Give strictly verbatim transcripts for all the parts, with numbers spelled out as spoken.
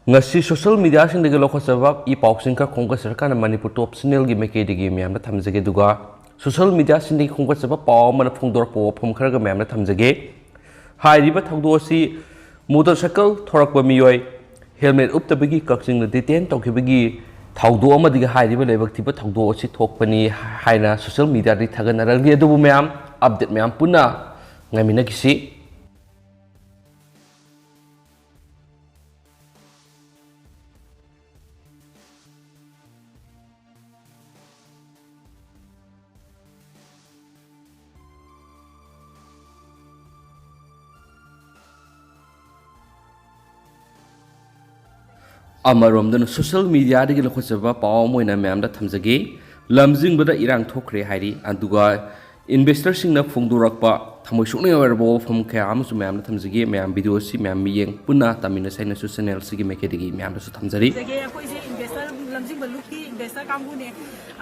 ꯉꯁꯤ social ꯃꯤꯗꯤꯌꯥꯁꯤꯡꯗꯒꯤ ꯂꯧꯈꯠꯆꯕ E ꯄꯥꯎꯁꯤꯡ ꯈꯔ ꯈꯣꯝꯒꯠꯆꯔꯀꯥꯟꯗ ꯃꯅꯤꯄꯨꯔ ꯇꯣꯞ ꯆꯦꯅꯦꯜꯒꯤ ꯃꯥꯏꯀꯩꯗꯒꯤ ꯃꯌꯥꯝꯗ ꯊꯝꯖꯒꯦ꯫ ꯑꯗꯨꯒ ꯁꯣꯁꯤꯌꯦꯜ ꯃꯤꯗꯤꯌꯥꯁꯤꯡꯗꯒꯤ ꯈꯣꯝꯒꯠꯆꯕ ꯄꯥꯎ ꯑꯃꯅ ꯐꯣꯡꯗꯣꯔꯛꯄ ꯋꯥꯐꯝ ꯈꯔꯒ ꯃꯌꯥꯝꯗ ꯊꯝꯖꯒꯦ꯫ ꯍꯥꯏꯔꯤꯕ ꯊꯧꯗꯣꯛ ꯑꯁꯤ ꯃꯣꯇꯣꯔ ꯁꯥꯏꯀꯜ ꯊꯧꯔꯛꯄ ꯃꯤꯑꯣꯏ ꯍꯦꯜꯃꯦꯠ ꯎꯞꯇꯕꯒꯤ ꯀꯛꯆꯤꯡꯗ ꯗꯤꯇꯦꯟ ꯇꯧꯈꯤꯕꯒꯤ ꯊꯧꯗꯣꯛ ꯑꯃꯗꯒꯤ ꯍꯥꯏꯔꯤꯕ ꯂꯥꯏꯕꯛ ꯊꯤꯕ ꯊꯧꯗꯣꯛ ꯑꯁꯤ ꯊꯣꯛꯄꯅꯤ ꯍꯥꯏꯅ ꯁꯣꯁꯤꯌꯦꯜ ꯃꯤꯗꯤꯌꯥꯗꯒꯤ ꯊꯥꯒꯠꯅꯔꯛꯂꯤ꯫ ꯑꯗꯨꯕꯨ ꯃꯌꯥꯝ, ꯑꯞꯗꯦꯠ ꯃꯌꯥꯝ ꯄꯨꯟꯅ ꯉꯥꯏꯃꯤꯟꯅꯈꯤꯁꯤ꯫ ꯑꯃꯔꯣꯝꯗꯅ ꯁꯣꯁꯤꯌꯦꯜ ꯃꯤꯗꯤꯌꯥꯗꯒꯤ ꯂꯧꯈꯠꯆꯕ ꯄꯥꯎ ꯑꯃ ꯑꯣꯏꯅ ꯃꯌꯥꯝꯗ ꯊꯝꯖꯒꯦ꯫ ꯂꯝꯖꯤꯡꯕꯗ ꯏꯔꯥꯡ ꯊꯣꯛꯈ꯭ꯔꯦ ꯍꯥꯏꯔꯤ꯫ ꯑꯗꯨꯒ ꯏꯟꯚꯦꯁꯇꯔꯁꯤꯡꯅ ꯐꯣꯡꯗꯣꯔꯛꯄ ꯊꯃꯣꯏ ꯁꯣꯛꯅꯤꯡꯉꯥꯏ ꯑꯣꯏꯔꯕ ꯋꯥꯐꯝ ꯀꯌꯥ ꯑꯃꯁꯨ ꯃꯌꯥꯝꯗ ꯊꯝꯖꯒꯦ꯫ ꯃꯌꯥꯝ ꯚꯤꯗꯤꯑꯣ ꯑꯁꯤ ꯃꯌꯥꯝ ꯃꯤꯠꯌꯦꯡ ꯄꯨꯟꯅ ꯇꯥꯃꯤꯟꯅꯁꯦ ꯍꯥꯏꯅꯁꯨ ꯆꯦꯅꯦꯜ ꯑꯁꯤꯒꯤ ꯃꯥꯏꯀꯩꯗꯒꯤ ꯃꯌꯥꯝꯗꯁꯨ ꯊꯝꯖꯔꯤ꯫ ꯖꯒꯦ ꯑꯩꯈꯣꯏꯁꯦ ꯏꯟꯚꯦꯁꯇꯔ, ꯂꯝꯖꯤꯡꯕ ꯂꯨꯞꯀꯤ ꯏꯟꯚꯦꯁꯇꯔ ꯀꯥꯡꯕꯨꯅꯦ꯫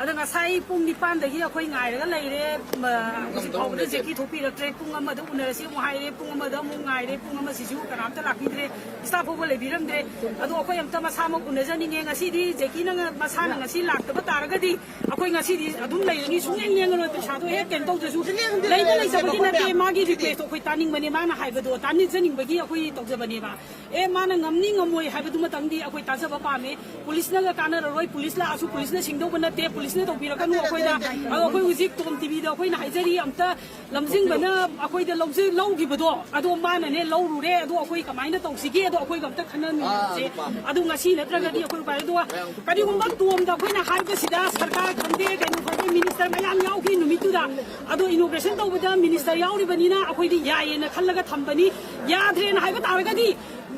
ꯑꯗꯣ ꯉꯁꯥꯏ ꯄꯨꯡ ꯅꯤꯄꯥꯟꯗꯒꯤ ꯑꯩꯈꯣꯏ ꯉꯥꯏꯔꯒ ꯂꯩꯔꯦ꯫ ꯃ, ꯍꯧꯖꯤꯛ ꯐꯥꯎꯕꯗ ꯖꯦꯀꯤ ꯊꯣꯛꯄꯤꯔꯛꯇ꯭ꯔꯦ꯫ ꯄꯨꯡ ꯑꯃꯗ ꯎꯅꯔꯁꯤ ꯑꯃꯨꯛ ꯍꯥꯏꯔꯦ, ꯄꯨꯡ ꯑꯃꯗ ꯑꯃꯨꯛ ꯉꯥꯏꯔꯦ, ꯄꯨꯡ ꯑꯃꯁꯤꯁꯨ ꯀꯅꯥꯝꯇ ꯂꯥꯛꯄꯤꯗ꯭ꯔꯦ, ꯏꯁꯇꯥꯐ ꯐꯥꯎꯕ ꯂꯩꯕꯤꯔꯝꯗ꯭ꯔꯦ꯫ ꯑꯗꯣ ꯑꯩꯈꯣꯏ ꯑꯝꯇ ꯃꯁꯥꯃꯛ ꯎꯅꯖꯅꯤꯡꯉꯦ꯫ ꯉꯁꯤꯗꯤ ꯖꯦꯀꯤ ꯅꯪ ꯃꯁꯥꯅ ꯉꯁꯤ ꯂꯥꯛꯇꯕ ꯇꯥꯔꯒꯗꯤ ꯑꯩꯈꯣꯏ ꯉꯁꯤꯗꯤ ꯑꯗꯨꯝ ꯂꯩꯔꯅꯤ, ꯁꯨꯡꯌꯦꯡ ꯌꯦꯡꯉꯔꯣꯏ꯫ ꯄꯩꯁꯥꯗꯣ ꯍꯦꯛ ꯀꯩꯅꯣ ꯇꯧꯗ꯭ꯔꯁꯨ ꯂꯩꯕ ꯂꯩꯇꯕꯒꯤ ꯅꯠꯇꯦ, ꯃꯥꯒꯤ ꯔꯤꯀ꯭ꯋꯦꯁꯇꯣ ꯑꯩꯈꯣꯏ ꯇꯥꯅꯤꯡꯕꯅꯦ, ꯃꯥꯅ ꯍꯥꯏꯕꯗꯣ ꯇꯥꯅꯤꯡꯖꯅꯤꯡꯕꯒꯤ ꯑꯩꯈꯣꯏ ꯇꯧꯖꯕꯅꯦꯕ꯫ ꯑꯦ, ꯃꯥꯅ ꯉꯝꯅꯤ ꯉꯝꯃꯣꯏ ꯍꯥꯏꯕꯗꯨꯃꯇꯪꯗꯤ ꯑꯩꯈꯣꯏ ꯇꯥꯖꯕ ꯄꯥꯝꯃꯤ꯫ ꯄꯨꯂꯤꯁꯅꯒ ꯀꯥꯟꯅꯔꯔꯣꯏ, ꯄꯨꯂꯤꯁ ꯂꯥꯛꯑꯁꯨ ꯄꯨꯂꯤꯁꯅ ꯁꯤꯡꯗꯧꯕ ꯅꯠꯇꯦ, ꯄꯨꯂꯤꯁꯅ ꯇꯧꯕꯤꯔꯛꯀꯅꯨ ꯑꯩꯈꯣꯏꯗ꯫ ꯑꯗꯣ ꯑꯩꯈꯣꯏ ꯍꯧꯖꯤꯛ ꯇꯣꯝ ꯇꯤꯚꯤꯗ ꯑꯩꯈꯣꯏꯅ ꯍꯥꯏꯖꯔꯤ, ꯑꯝꯇ ꯂꯝꯖꯤꯡꯕꯅ ꯑꯩꯈꯣꯏꯗ ꯂꯧꯖ-, ꯂꯧꯈꯤꯕꯗꯣ, ꯑꯗꯣ ꯃꯥꯅꯅꯦ ꯂꯧꯔꯨꯔꯦ꯫ ꯑꯗꯣ ꯑꯩꯈꯣꯏ ꯀꯃꯥꯏꯅ ꯇꯧꯁꯤꯒꯦ? ꯑꯗꯣ ꯑꯩꯈꯣꯏꯒ ꯑꯝꯇ ꯈꯟꯅꯃꯤꯟꯅꯁꯦ꯫ ꯑꯗꯨ ꯉꯁꯤ ꯅꯠꯇ꯭ꯔꯒꯗꯤ ꯑꯩꯈꯣꯏ ꯎꯄꯥꯏ ꯂꯩ꯫ ꯑꯗꯨꯒ ꯀꯔꯤꯒꯨꯝꯕ ꯇꯣꯝꯗ ꯑꯩꯈꯣꯏꯅ ꯍꯥꯏꯕꯁꯤꯗ ꯁꯔꯀꯥꯔ ꯈꯪꯗꯦ, ꯀꯩꯅꯣ ꯈꯪꯗꯦ, ꯃꯤꯅꯤꯁꯇꯔ ꯃꯌꯥꯝ ꯌꯥꯎꯈꯤ ꯅꯨꯃꯤꯠꯇꯨꯗ꯫ ꯑꯗꯣ ꯏꯅꯣꯒ꯭ꯔꯦꯁꯟ ꯇꯧꯕꯗ ꯃꯤꯅꯤꯁꯇꯔ ꯌꯥꯎꯔꯤꯕꯅꯤꯅ ꯑꯩꯈꯣꯏꯗꯤ ꯌꯥꯏꯌꯦꯅ ꯈꯜꯂꯒ ꯊꯝꯕꯅꯤ꯫ ꯌꯥꯗ꯭ꯔꯦꯅ ꯍꯥꯏꯕ ꯇꯥꯔꯒꯗꯤ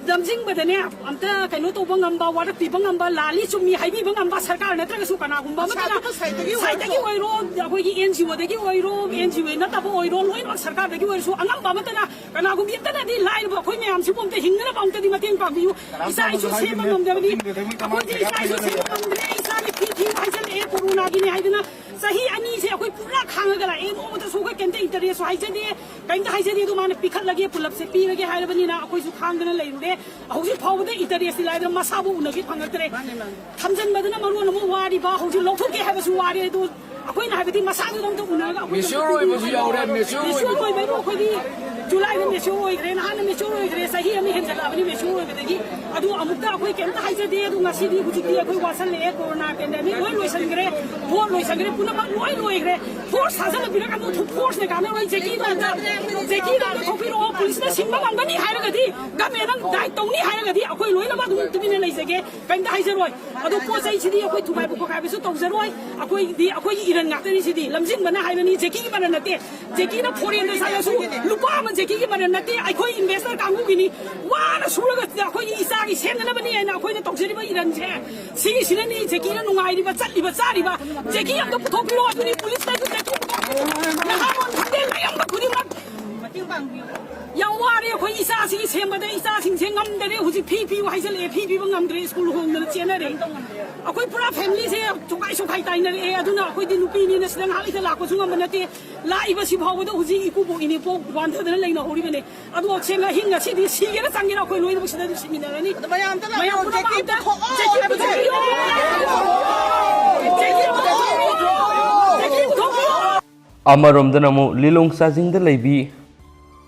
ꯂꯝꯖꯤꯡꯕꯗꯅꯦ ꯑꯝꯇ ꯀꯩꯅꯣ ꯇꯧꯕ ꯉꯝꯕ, ꯋꯥꯔꯛꯄꯤꯕ ꯉꯝꯕ, ꯂꯥꯜꯂꯤ ꯆꯨꯝꯃꯤ ꯍꯥꯏꯕꯤꯕ ꯉꯝꯕ ꯁꯔꯀꯥꯔ ꯅꯠꯇ꯭ꯔꯒꯁꯨ ꯀꯅꯥꯒꯨꯝꯕ ꯑꯃꯠꯇꯅ, ꯑꯇꯣꯞꯄ ꯁꯥꯏꯠꯇꯒꯤ ꯑꯣꯏꯔꯁꯨ, ꯁꯥꯏꯠꯇꯒꯤ ꯑꯣꯏꯔꯣ, ꯑꯩꯈꯣꯏꯒꯤ ꯑꯦꯟ ꯖꯤ ꯑꯣꯗꯒꯤ ꯑꯣꯏꯔꯣ, ꯑꯦꯟ ꯖꯤ ꯑꯣ ꯅꯠꯇꯕ ꯑꯣꯏꯔꯣ, ꯂꯣꯏꯅꯃꯛ ꯁꯔꯀꯥꯔꯗꯒꯤ ꯑꯣꯏꯔꯁꯨ ꯑꯉꯝꯕ ꯑꯃꯠꯇꯅ, ꯀꯅꯥꯒꯨꯝꯕꯤ ꯑꯃꯠꯇꯅꯗꯤ ꯂꯥꯏꯔꯕ ꯑꯩꯈꯣꯏ ꯃꯌꯥꯝꯁꯤꯕꯨ ꯑꯝꯇ ꯍꯤꯡꯅꯅꯕ ꯑꯝꯇꯗꯤ ꯃꯇꯦꯡ ꯄꯥꯡꯕꯤꯌꯨ꯫ ꯏꯆꯥ ꯏꯁꯨ ꯁꯦꯝꯕ ꯉꯝꯗꯕꯅꯤ꯫ ꯑꯩꯈꯣꯏꯗꯤ ꯏꯆꯥ ꯏꯁꯨ ꯁꯦꯝꯕ ꯉꯝꯗ꯭ꯔꯦ꯫ ꯏꯆꯥꯒꯤ ꯐꯤ ꯊꯤꯌꯨ ꯍꯥꯏꯖꯜꯂꯛꯑꯦ꯫ ꯀꯣꯔꯣꯅꯥꯒꯤꯅꯦ ꯍꯥꯏꯗꯅ ꯆꯍꯤ ꯑꯅꯤꯁꯦ ꯑꯩꯈꯣꯏ ꯄꯨꯔꯥ ꯈꯥꯡꯉꯒ ꯂꯥꯛꯑꯦ꯫ ꯅꯣꯡꯃꯇꯁꯨ ꯑꯩꯈꯣꯏ ꯀꯩꯝꯇ ꯏꯟꯇꯔꯦꯁꯁꯨ ꯍꯥꯏꯖꯗꯦ, ꯀꯩꯝꯇ ꯍꯥꯏꯖꯗꯦ꯫ ꯑꯗꯨ ꯃꯥꯅ ꯄꯤꯈꯠꯂꯒꯦ, ꯄꯨꯂꯞꯁꯦ ꯄꯤꯔꯒꯦ ꯍꯥꯏꯔꯕꯅꯤꯅ ꯑꯩꯈꯣꯏꯁꯨ ꯈꯥꯡꯗꯅ ꯂꯩꯔꯨꯔꯦ꯫ ꯍꯧꯖꯤꯛ ꯐꯥꯎꯕꯗ ꯏꯟꯇꯔꯦꯁꯇꯤ ꯂꯥꯏꯗꯅ ꯃꯁꯥꯕꯨ ꯎꯅꯒꯦ ꯐꯪꯉꯛꯇ꯭ꯔꯦ꯫ ꯊꯝꯖꯤꯟꯕꯗꯅ ꯃꯔꯣꯟ ꯑꯃ ꯋꯥꯔꯤꯕ, ꯍꯧꯖꯤꯛ ꯂꯧꯊꯣꯛꯀꯦ ꯍꯥꯏꯕꯁꯨ ꯋꯥꯔꯦ꯫ ꯑꯗꯨ ꯑꯩꯈꯣꯏꯅ ꯍꯥꯏꯕꯗꯤ ꯃꯁꯥꯗꯨꯗ ꯑꯝꯇ ꯎꯅꯔꯒ ꯑꯩꯈꯣꯏ mature ꯑꯣꯏꯕꯁꯨ ꯌꯥꯎꯔꯦ, mature mature ꯑꯣꯏꯕ ꯑꯣꯏꯕꯩꯕꯨ ꯑꯩꯈꯣꯏꯗꯤ ꯖꯨꯂꯥꯏꯗ mature ꯑꯣꯏꯈ꯭ꯔꯦ, ꯅꯍꯥꯟꯅ mature ꯑꯣꯏꯈ꯭ꯔꯦ, ꯆꯍꯤ ꯑꯃ ꯍꯦꯟꯖꯜꯂꯛꯑꯕꯅꯤ mature ꯑꯣꯏꯕꯗꯒꯤ꯫ ꯑꯗꯨ ꯑꯃꯨꯛꯇ ꯑꯩꯈꯣꯏ ꯀꯩꯝꯇ ꯍꯥꯏꯖꯗꯦ꯫ ꯑꯗꯨ ꯉꯁꯤꯗꯤ ꯍꯧꯖꯤꯛꯇꯤ ꯑꯩꯈꯣꯏ ꯋꯥꯁꯜꯂꯛꯑꯦ, ꯀꯣꯔꯣꯅꯥ pandemic ꯂꯣꯏ ꯂꯣꯏꯁꯟꯈ꯭ꯔꯦ, ꯚꯣꯠ ꯂꯣꯏꯁꯟꯈ꯭ꯔꯦ, ꯄꯨꯝꯅꯃꯛ ꯂꯣꯏ ꯂꯣꯏꯈ꯭ꯔꯦ꯫ ꯐꯣꯔꯁ ꯊꯥꯖꯤꯜꯂꯛꯄꯤꯔꯒꯅꯨ, ꯐꯣꯔꯁꯅ ꯀꯥꯟꯅꯔꯣꯏ꯫ ꯖꯦꯀꯤꯗꯣ ꯑꯝꯇ, ꯖꯦꯀꯤꯗꯣ ꯑꯝꯇ ꯊꯣꯛꯄꯤꯔꯛꯑꯣ꯫ ꯄꯨꯂꯤꯁꯅ ꯁꯤꯡꯕ ꯉꯝꯒꯅꯤ ꯍꯥꯏꯔꯒꯗꯤ, ꯒꯃꯦꯟꯅ ꯗꯥꯏꯠ ꯇꯧꯅꯤ ꯍꯥꯏꯔꯒꯗꯤ ꯑꯩꯈꯣꯏ ꯂꯣꯏꯅꯃꯛ ꯑꯗꯨꯝ ꯇꯨꯃꯤꯟꯅ ꯂꯩꯖꯒꯦ, ꯀꯩꯝꯇ ꯍꯥꯏꯖꯔꯣꯏ꯫ ꯑꯗꯣ ꯄꯣꯠ ꯆꯩꯁꯤꯗꯤ ꯑꯩꯈꯣꯏ ꯊꯨꯒꯥꯏꯕ ꯈꯣꯠꯀꯥꯏꯕꯁꯨ ꯇꯧꯖꯔꯣꯏ꯫ ꯑꯩꯈꯣꯏꯗꯤ ꯑꯩꯈꯣꯏꯒꯤ ꯏꯔꯟ ꯉꯥꯛꯇꯅꯤ ꯁꯤꯗꯤ꯫ ꯂꯝꯖꯤꯡꯕꯅ ꯍꯥꯏꯕꯅꯤ, ꯖꯦꯀꯤꯒꯤ ꯃꯔꯟ ꯅꯠꯇꯦ꯫ ꯖꯦꯀꯤꯅ ꯐꯣꯔꯦꯟꯗ ꯆꯠꯂꯁꯨ ꯂꯨꯄꯥ ꯑꯃ ꯖꯦꯀꯤꯒꯤ ꯃꯔꯟ ꯅꯠꯇꯦ, ꯑꯩꯈꯣꯏ ꯏꯟꯚꯦꯁꯇꯔ ꯀꯥꯡꯕꯨꯒꯤꯅꯤ꯫ ꯋꯥꯅ ꯁꯨꯔꯒ ꯑꯩꯈꯣꯏꯒꯤ ꯏꯆꯥꯒꯤ ꯁꯦꯝꯅꯅꯕꯅꯤ ꯍꯥꯏꯅ ꯑꯩꯈꯣꯏꯅ ꯇꯧꯖꯔꯤꯕ ꯏꯔꯟꯁꯦ꯫ ꯁꯤꯒꯤꯁꯤꯅꯅꯤ ꯖꯦꯀꯤꯅ ꯅꯨꯡꯉꯥꯏꯔꯤꯕ, ꯆꯠꯂꯤꯕ, ꯆꯥꯔꯤꯕ꯫ ꯖꯦꯀꯤ ꯑꯝꯇ ꯄꯨꯊꯣꯛꯄꯤꯔꯣ꯫ ꯑꯗꯨꯗꯤ ꯄꯨꯂꯤꯁꯇꯁꯨ ꯖꯦꯀꯤ ꯄꯨꯊꯣꯛꯄꯤꯔꯣ꯫ ꯅꯍꯥꯔꯣꯟ ꯈꯪꯗꯦ, ꯂꯩꯔꯝꯕ ꯈꯨꯗꯤꯡꯃꯛ ꯌꯥꯝ ꯋꯥꯔꯦ ꯑꯩꯈꯣꯏ ꯏꯆꯥꯁꯤꯒꯤ ꯁꯦꯝꯕꯗ, ꯏꯆꯥꯁꯤꯡꯁꯦ ꯉꯝꯗꯔꯦ꯫ ꯍꯧꯖꯤꯛ ꯐꯤ ꯄꯤꯌꯨ ꯍꯥꯏꯖꯜꯂꯛꯑꯦ, ꯐꯤ ꯄꯤꯕ ꯉꯝꯗ꯭ꯔꯦ, ꯁ꯭ꯀꯨꯜ ꯍꯣꯡꯗꯅ ꯆꯦꯟꯅꯔꯦ꯫ ꯑꯩꯈꯣꯏ ꯄꯨꯔꯥ ꯐꯦꯃꯤꯂꯤꯁꯦ ꯇꯣꯈꯥꯏ ꯁꯣꯈꯥꯏ ꯇꯥꯏꯅꯔꯛꯑꯦ꯫ ꯑꯗꯨꯅ ꯑꯩꯈꯣꯏꯗꯤ ꯅꯨꯄꯤꯅꯤꯅ ꯁꯤꯗ ꯉꯥꯏꯍꯥꯛ ꯂꯩꯇ ꯂꯥꯛꯄꯁꯨ ꯉꯝꯕ ꯅꯠꯇꯦ꯫ ꯂꯥꯛꯏꯕꯁꯤ ꯐꯥꯎꯕꯗ ꯍꯧꯖꯤꯛ ꯏꯀꯨꯕꯣꯛ ꯏꯅꯦꯄꯣꯛ ꯋꯥꯟꯊꯗꯅ ꯂꯩꯅꯍꯧꯔꯤꯕꯅꯦ꯫ ꯑꯗꯣ ꯑꯁꯦꯡꯕ ꯑꯍꯤꯡ ꯉꯁꯤꯗꯤ ꯁꯤꯒꯦꯔꯥ ꯆꯪꯒꯦꯔꯥ ꯑꯩꯈꯣꯏ ꯂꯣꯏꯅꯃꯛ ꯁꯤꯗ ꯑꯗꯨꯝ ꯁꯤꯃꯤꯟꯅꯔꯅꯤ꯫ ꯑꯗꯣ ꯃꯌꯥꯝ ꯑꯝꯇ ꯂꯥꯛꯄꯤꯔꯣ, ꯃꯌꯥꯝ ꯄꯨꯝꯅꯃꯛ ꯖꯦꯀꯤ ꯑꯝꯇ ꯄꯨꯊꯣꯛꯑꯣ ꯖꯦꯀꯤ ꯍꯥꯏꯕꯁꯦ꯫ ꯄꯨꯊꯣꯛꯄꯤꯌꯣ꯫ ꯖꯦꯀꯤ ꯄꯨꯊꯣꯛꯄꯤꯌꯣ꯫ ꯖꯦꯀꯤ ꯄꯨꯊꯣꯛꯄꯤꯌꯣ꯫ ꯑꯃꯔꯣꯝꯗꯅ ꯑꯃꯨꯛ ꯂꯤꯂꯣꯡ ꯆꯥꯖꯤꯡꯗ ꯂꯩꯕꯤ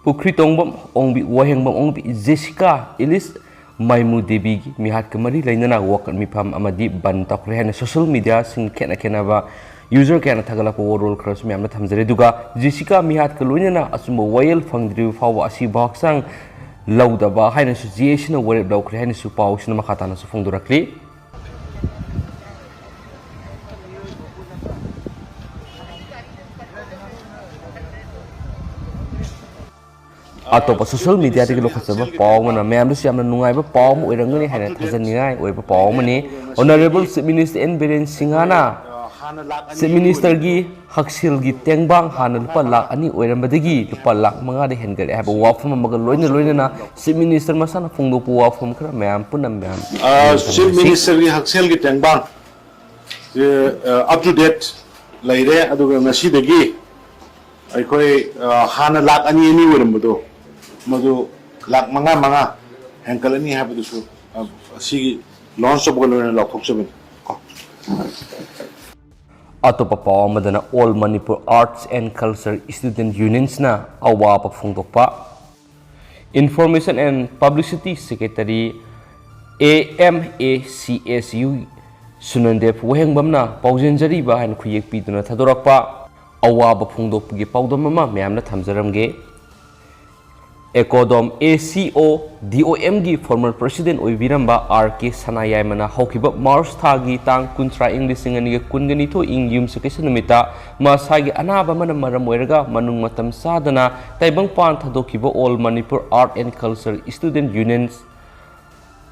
ꯄꯨꯈ꯭ꯔꯤ ꯇꯣꯡꯕꯝ ꯑꯣꯡꯕꯤ, ꯋꯥꯍꯦꯡꯕꯝ ꯑꯣꯡꯕꯤ ꯖꯦꯁꯤꯀꯥ ꯑꯦꯂꯤꯁ ꯃꯥꯏꯃꯨ ꯗꯦꯕꯤꯒꯤ ꯃꯤꯍꯥꯠꯀ ꯃꯔꯤ ꯂꯩꯅꯅ ꯋꯥꯀꯠ ꯃꯤꯐꯝ ꯑꯃꯗꯤ ꯕꯟ ꯇꯧꯈ꯭ꯔꯦ ꯍꯥꯏꯅ social media ꯁꯤꯡ ꯈꯦꯠꯅ ꯈꯦꯠꯅꯕ user ꯀꯌꯥꯅ ꯊꯥꯒꯠꯂꯛꯄ ꯋꯥꯔꯣꯜ ꯈꯔꯁꯨ ꯃꯌꯥꯝꯅ ꯊꯝꯖꯔꯦ꯫ ꯑꯗꯨꯒ ꯖꯦꯁꯤꯀꯥ ꯃꯤꯍꯥꯠꯀ ꯂꯣꯏꯅꯅ ꯑꯆꯨꯝꯕ ꯋꯥꯌꯦꯜ ꯐꯪꯗ꯭ꯔꯤꯕ ꯐꯥꯎꯕ ꯑꯁꯤꯕ ꯍꯛꯆꯥꯡ ꯂꯧꯗꯕ ꯍꯥꯏꯅꯁꯨ ꯖꯦ ꯑꯦꯁꯤꯅ ꯋꯥꯔꯦꯞ ꯂꯧꯈ꯭ꯔꯦ ꯍꯥꯏꯅꯁꯨ ꯄꯥꯎꯁꯤꯅ ꯃꯈꯥ ꯇꯥꯅꯁꯨ ꯐꯣꯡꯗꯣꯔꯛꯂꯤ꯫ ꯑꯇꯣꯞꯄ social media ꯗꯒꯤ ꯂꯧꯈꯠꯆꯕ ꯄꯥꯎ ꯑꯃꯅ ꯃꯌꯥꯝꯗꯁꯨ ꯌꯥꯝꯅ ꯅꯨꯡꯉꯥꯏꯕ ꯄꯥꯎ ꯑꯃ ꯑꯣꯏꯔꯝꯒꯅꯤ ꯍꯥꯏꯅ ꯊꯥꯖꯅꯤꯡꯉꯥꯏ ꯑꯣꯏꯕ ꯄꯥꯎ ꯑꯃꯅꯤ꯫ Honourable Chief Minister N Biren ꯁꯤꯡꯍꯅ Chief Minister ꯒꯤ ꯍꯛꯁꯦꯜꯒꯤ ꯇꯦꯡꯕꯥꯡ ꯍꯥꯟꯅ ꯂꯨꯄꯥ ꯂꯥꯈ ꯑꯅꯤ ꯑꯣꯏꯔꯝꯕꯗꯒꯤ ꯂꯨꯄꯥ ꯂꯥꯈ ꯃꯉꯥꯗ ꯍꯦꯟꯒꯠꯂꯦ ꯍꯥꯏꯕ ꯋꯥꯐꯝ ꯑꯃꯒ ꯂꯣꯏꯅ ꯂꯣꯏꯅꯅ Chief Minister ꯃꯁꯥꯅ ꯐꯣꯡꯗꯣꯛꯄ ꯋꯥꯐꯝ ꯈꯔ ꯃꯌꯥꯝ ꯄꯨꯟꯅ ꯃꯌꯥꯝ ꯑ, ꯌꯦꯡꯃꯤꯟꯅꯁꯤ꯫ Chief Minister ꯒꯤ ꯍꯛꯁꯦꯜꯒꯤ ꯇꯦꯡꯕꯥꯡ ꯑꯞ ꯇꯨ ꯗꯦꯠ ꯂꯩꯔꯦ꯫ ꯑꯗꯨꯒ ꯉꯁꯤꯗꯒꯤ ꯑꯩꯈꯣꯏ, ꯑ, ꯍꯥꯟꯅ ꯂꯥꯛ ꯑꯅꯤ ꯑꯅꯤ ꯑꯣꯏꯔꯝꯕꯗꯣ, ꯃꯗꯨ ꯂꯥꯛ ꯃꯉꯥ ꯃꯉꯥ ꯍꯦꯟꯀꯠꯂꯅꯤ ꯍꯥꯏꯕꯗꯨꯁꯨ, ꯑ, ꯑꯁꯤꯒꯤ ꯂꯣꯟꯆ ꯇꯧꯕꯒ ꯂꯣꯏꯅꯅ ꯂꯥꯎꯊꯣꯛꯆꯕꯅꯤ꯫ ꯀꯣ꯫ ꯑꯇꯣꯞꯄ ꯄꯥꯎ ꯑꯃꯗꯅ, All Manipur Arts and Culture Student Unionsꯅ ꯑꯋꯥꯕ ꯐꯣꯡꯗꯣꯛꯄ꯫ Information and Publicity Secretary, A M A C S U, ꯁꯨꯅꯟꯗꯦꯕ ꯋꯥꯍꯦꯡꯕꯝꯅ ꯄꯥꯎꯖꯦꯟꯖꯔꯤꯕ ꯍꯥꯏꯅ ꯈꯨꯌꯦꯛ ꯄꯤꯗꯨꯅ ꯊꯥꯗꯣꯔꯛꯄ ꯑꯋꯥꯕ ꯐꯣꯡꯗꯣꯛꯄꯒꯤ ꯄꯥꯎꯗꯝ ꯑꯃ ꯃꯌꯥꯝꯅ ꯊꯝꯖꯔꯝꯒꯦ꯫ ꯑꯦꯀꯣꯗꯣꯝ, A C O D O Mꯒꯤ former president ꯑꯣꯏꯕꯤꯔꯝꯕ R K ꯁꯅꯥꯌꯥꯏꯃꯅ ꯍꯧꯈꯤꯕ March ꯊꯥꯒꯤ ꯇꯥꯡ ꯀꯨꯟꯊ꯭ꯔꯥ, ꯏꯪ ꯂꯤꯁꯤꯡ ꯑꯅꯤꯒ ꯀꯨꯟꯒ ꯅꯤꯊꯣꯏ, ꯏꯪ ꯌꯨꯝꯁꯀꯩꯁ ꯅꯨꯃꯤꯠꯇ ꯃꯁꯥꯒꯤ ꯑꯅꯥꯕ ꯑꯃꯅ ꯃꯔꯝ ꯑꯣꯏꯔꯒ ꯃꯅꯨꯡ ꯃꯇꯝ ꯆꯥꯗꯅ ꯇꯥꯏꯕꯪꯄꯥꯟ ꯊꯥꯗꯣꯛꯈꯤꯕ All Manipur Art and Culture Student Union,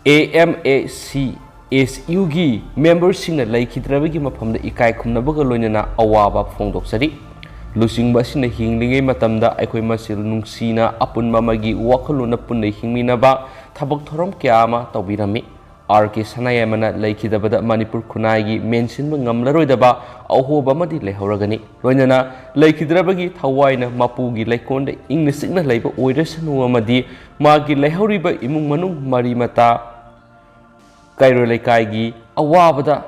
A M A C S Uꯒꯤ memberꯁꯤꯡꯅ ꯂꯩꯈꯤꯗ꯭ꯔꯕꯒꯤ ꯃꯐꯝꯗ ꯏꯀꯥꯏ ꯈꯨꯝꯅꯕꯒ ꯂꯣꯏꯅꯅ ꯑꯋꯥꯕ ꯐꯣꯡꯗꯣꯛꯆꯔꯤ꯫ ꯂꯨꯆꯤꯡꯕ ꯑꯁꯤꯅ ꯍꯤꯡꯂꯤꯉꯩ ꯃꯇꯝꯗ ꯑꯩꯈꯣꯏ ꯃꯁꯦꯜ ꯅꯨꯡꯁꯤꯅ ꯑꯄꯨꯟꯕ ꯑꯃꯒꯤ ꯋꯥꯈꯜꯂꯣꯟꯅ ꯄꯨꯟꯅ ꯍꯤꯡꯃꯤꯟꯅꯕ, ꯊꯕꯛ ꯊꯧꯔꯝ ꯀꯌꯥ ꯑꯃ ꯇꯧꯕꯤꯔꯝꯃꯤ꯫ R K ꯁꯅꯥꯌꯥꯏꯃꯅ ꯂꯩꯈꯤꯗꯕꯗ ꯃꯅꯤꯄꯨꯔ ꯈꯨꯟꯅꯥꯏꯒꯤ ꯃꯦꯟꯁꯤꯟꯕ ꯉꯝꯂꯔꯣꯏꯗꯕ ꯑꯍꯣꯕ ꯑꯃꯗꯤ ꯂꯩꯍꯧꯔꯒꯅꯤ꯫ ꯂꯣꯏꯅꯅ ꯂꯩꯈꯤꯗ꯭ꯔꯕꯒꯤ ꯊꯋꯥꯏꯅ ꯃꯄꯨꯒꯤ ꯂꯩꯀꯣꯜꯗ ꯏꯪꯅ ꯆꯤꯛꯅ ꯂꯩꯕ ꯑꯣꯏꯔꯁꯅꯨ ꯑꯃꯗꯤ ꯃꯥꯒꯤ ꯂꯩꯍꯧꯔꯤꯕ ꯏꯃꯨꯡ ꯃꯅꯨꯡ, ꯃꯔꯤ ꯃꯇꯥ, ꯀꯩꯔꯣꯏ ꯂꯩꯀꯥꯏꯒꯤ ꯑꯋꯥꯕꯗ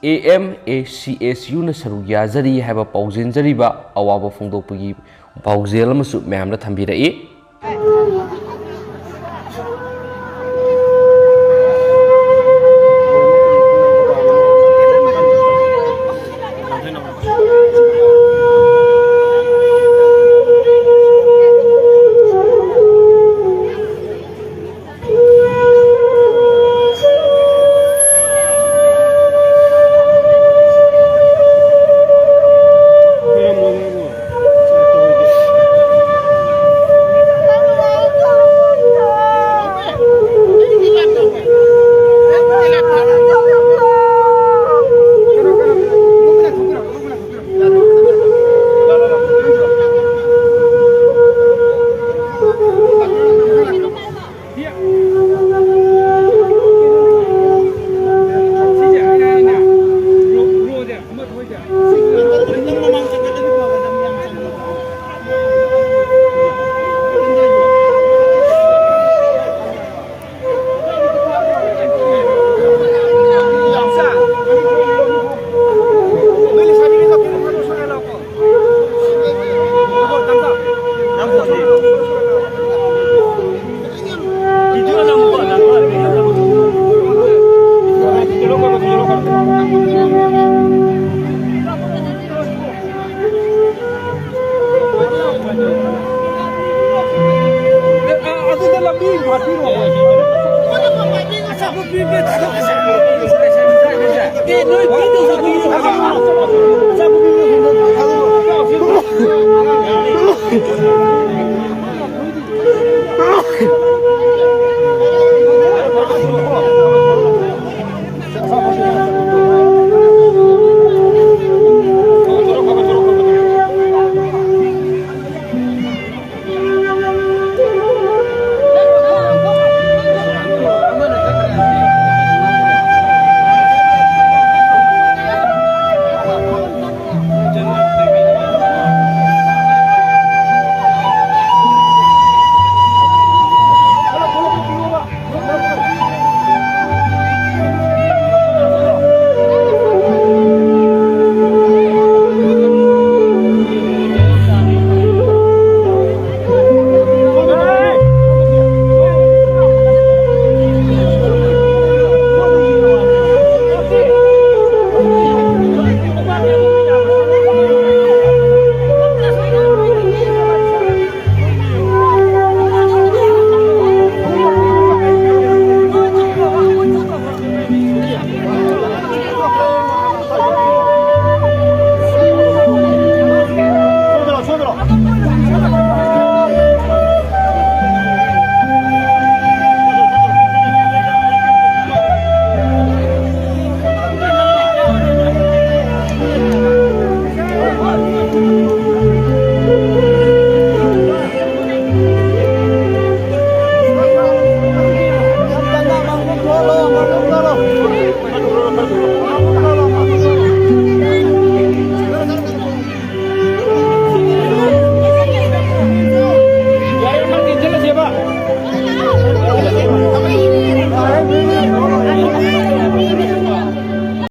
A M A C S Uꯅ ꯁꯔꯨꯛ ꯌꯥꯖꯔꯤ ꯍꯥꯏꯕ ꯄꯥꯎꯖꯦꯟꯖꯔꯤꯕ ꯑꯋꯥꯕ ꯐꯣꯡꯗꯣꯛꯄꯒꯤ ꯄꯥꯎꯖꯦꯜ ꯑꯃꯁꯨ ꯃꯌꯥꯝꯗ ꯊꯝꯕꯤꯔꯛꯏ꯫